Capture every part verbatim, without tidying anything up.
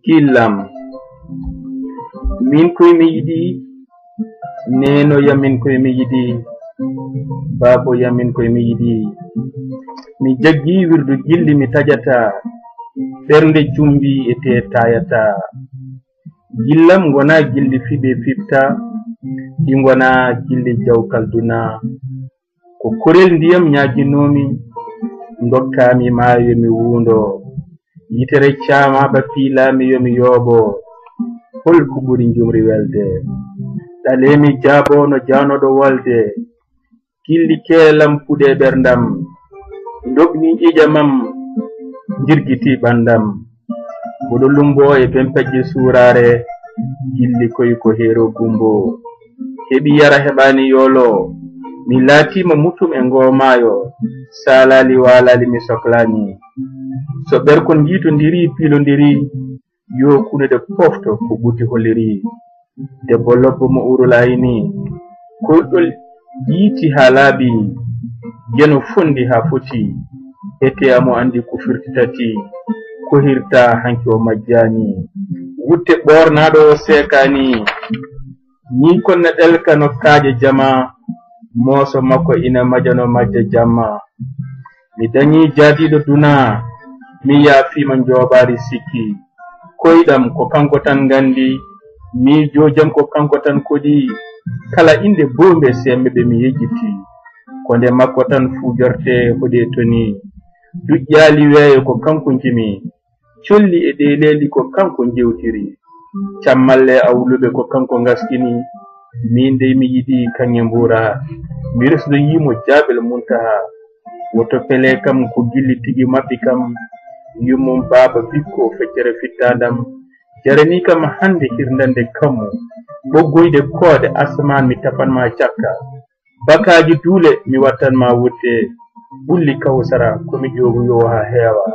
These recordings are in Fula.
Gillam. Min koy mi yiɗi, neeno ya min koy mi yiɗi, baabo ya min koy mi yiɗi. Mi jaggi wirdu gilli mi tajata, ɓernde cumbi e te tayata. Gillam ngona gilli fiɓe fiɓta, ɗi ngona gilli jawkal duna. Ko korel ndiyam ñaaginoomi, ndokkaami maayo mi wuundo. Yitere caama ba piilaami yo mi yoobo. Hol ko ɓuri njumri welde? Ɗaleemi jaabo no jaanooɗo wolde. Gilli keelam puɗe ɓerndam. Ndogni ƴiƴamam, njirgiti ɓandam. Mboɗo lumbo e bempejje suuraare, gilli koy ko heero gumbo. Heɓi yara heɓaani yoolo, mi laatiima mutum e ngoo maayo, saalaali waalaali mi soklaani. So ɓerkon njiitondiri piilondiri, yo kunuɗe pofto ko ɓuti holliri. Debbo lobbo mo urul ayni, koyɗol yiiti haa laaɓi, geno fondi haa foti, ete amo anndi ko firti tati, ko hirta hanki o majjaani. Wutte ɓoornaaɗo o seekaani, ni kon na ɗelka nokkaaje jama, mooso makko ina majano majja jamma. Mi dañi jaadiiɗo duna, mi yaafiima njoobaari sikki. Koyɗam ko kanko tan nganndi, miijoojam ko kanko tan koɗi. Kala innde boombe sembe ɓe mi yejjiti. Ko nde makko tan fuu jorte hoɗe toni. Duƴƴaali weeyo ko kanko njimi. Colli e ɗeeleeli ko kanko njewtiri. Cammalle awluɓe ko kanko ngaskini. Min dey mi yiɗi kaŋŋe mbuura. Mi resdoyii mo jaaɓel muntaha. Woto pele kam ko gilli tigi maɓɓi kam. Yummum baaba bikko feccere fittaandam. Jarani kam hannde hirnande kammu. Ɓoggoyde koode asamaan mi tapan ma cakka. Bakaaji duule mi wattan ma wutte. Ɓulli kawsara ko mi ƴoogu yo haa heewa.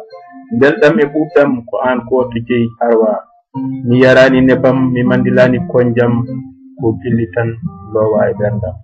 Belɗam e ɓuuɓɗam ko aan gooto jeyi arwa. Mi yaraani nebam, mi manndilaani konjam, ko gilli tan loowa e ɓerndam.